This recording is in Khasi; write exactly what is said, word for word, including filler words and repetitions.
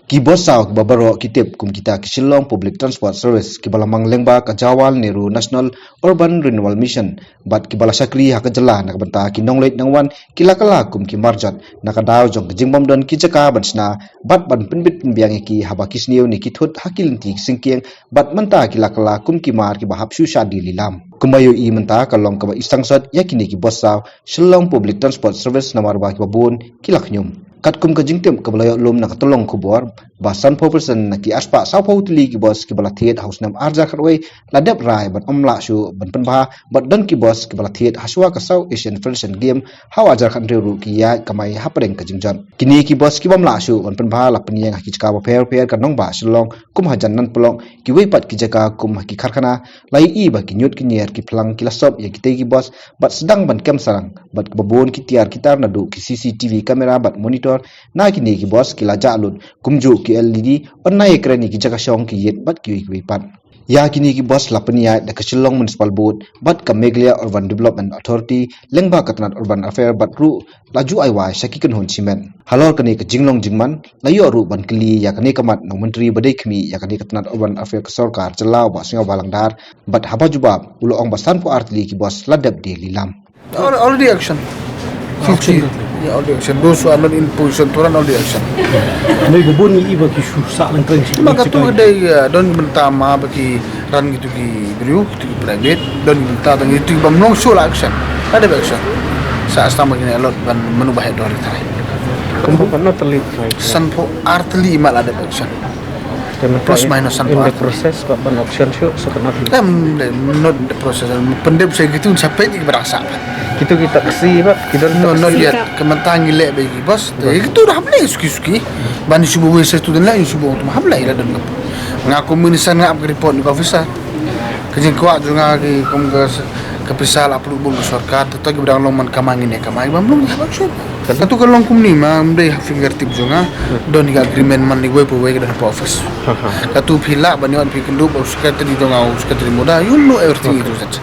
Ki bos saw kiba baroh ki tip kum kita ki Shillong Public Transport Service kiba la mang lyngba ka Jawaharlal Nehru National Urban Renewal Mission bad kiba la shakri ha ka jylla na ka bynta ki nongleit nongwan ki la kylla kum ki marjat na ka daw jong ka jingbym don ki jaka ban shna bad ban pynbit pynbiang ïa ki haba ki sniew ne ki thut ha ki lynti ki syngkien bad mynta ki la kylla kum ki mar kiba hap shu shad die lilam. Kumba ïohi mynta ka long kaba i sangsot ïa kine ki bos saw Shillong Public Transport Service namar ba kiba bun ki la khñium. Katkum ka jingtip kaba la ïoh lum na ka tyllong khubor ba sanphew percent na ki arspah sawphew tylli ki bos kiba la thied ha u snem arhajar khatwei la dep rai ban ym lah shuh ban pynbha bad don ki bos kiba la thied hashwa ka South Asian Federation Game ha u arhajar khathynriew ruh ki ïaid kamai hapdeng ka jingjot. Kine ki bos kibym lah shuh ban pynbha la pynïeng ha ki jaka bapher bapher ka nongbah Shillong kum ha Jan Nan Polok, kiwei pat ki jaka kum ha ki karkhana. La ïohi ba ki ñiut ki ñier ki phlang ki la sop ïa kitei ki bos bad sdang ban kem sarang bad kiba bun ki tiar ki tar naduh ki C C T V camera bad monitor na kine ki bos ki la jah lut kumjuh ki L E D, ynda ïakren ïa ki jaka shong ki ïit bad kiwei kiwei pat. Ïa kine ki bos la pynïaid da ka Shillong Municipal Board bad ka Meghalaya Urban Development Authority lyngba ka tnat Urban Affair bad ruh la ju ai wai sha ki kynhun shimet. Halor kane ka jinglong jingman la ïoh ruh ban kylli ïa kane ka mat na u Myntri ba dei khmih ïa kane ka tnat Urban Affair ka sorkar jylla u Bah Sniawbhalang Dhar bad haba jubab u la ong ba sanphew ar tylli ki bos la dep die lilam. Al-, already action. Fifty. Yeah, already action. Those who are not in position to run, already action. Noi ba bun ngi i ba ki shu sah lyngkreng shi. Ma katu ka dei, uh, don bynta ma ba ki run kitu ki briew, kitu ki private, don bynta don kitu ki bym long shuh la action. La dep action. Sa stam ba kine alert ban manu ba heh dor trai. Kumba ka not late trai. Sanphew ar tylli ma la dep action. Plus minus sanphew ar tylli. Process ba ban action shuh sa ka not late. Em, not the process. Pyndep sa kitu sa peit ki ba dang sah. Kitu ki taxi ba ki don. No, not yet. Ka mynta ngi leh ba ki bos. Te kitu dah hap leh suki suki. Ban shu ba wei sa tu dan leh shu ba tu hap leh la don. Nga kum minister nga ap ka report ni ka officer. Ka jingkwah jong nga ki kum ka, ka pisa la pynlut bun ka sorkar, te to ki ba dang long man kamai ngin ïa kamai, bym long ïa bak shuh. Katu ka long kumne ma, ym dei ha fingertip jong nga, don ka agreement man iwei pa iwei ka don ha office. Katu phi lah ban ïoh phi kynduh bad u secretary jong nga, u secretary muda, you know everything it was that.